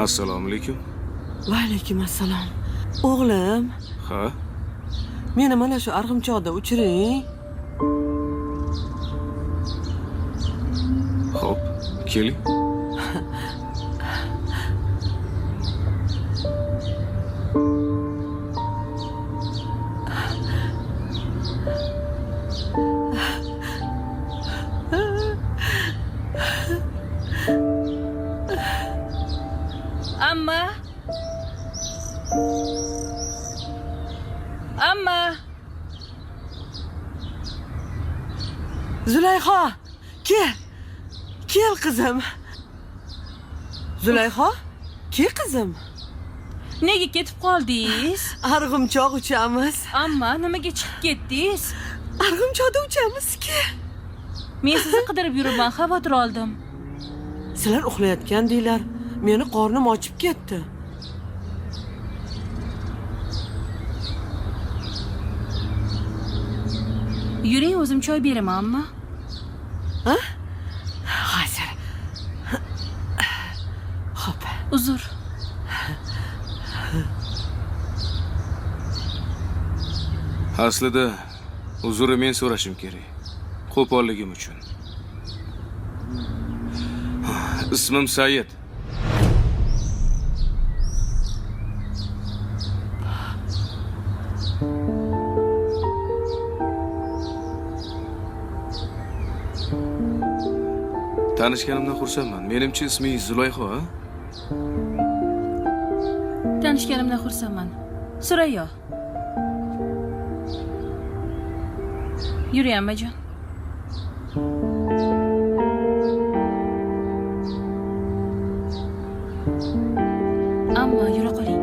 Assalomu alaykum. Va alaykum assalom. O'g'lim. Ha? Meni mana shu arg'imchoqda uchiring. Xo'p, keling. Amma. Amma. Zulayho, kel. Kel qizim. Zulayho, kel qizim. Nega ketib qoldingiz? Arg'imchoq uchamiz. Amma, nimaga chiqib ketdingiz? Arg'imchoqda uchamiz, kel. Men sizni qidirib yuribman, xavotir oldim. Sizlar uxlayotgandinglar. Meni qornim ochib ketdi. Yuring, o'zim choy beraman, amma. Ha? Hozir. Xo'p. Uzr. Aslida uzrni men so'rashim kerak. Qo'polligim uchun. Ismim Sayid. Tanishganimdan xursandman. Menimcha ismingiz Zulayho, a? Tanishganimdan xursandman. Surayyo. Yuring, ammajon. Amma yura qoling.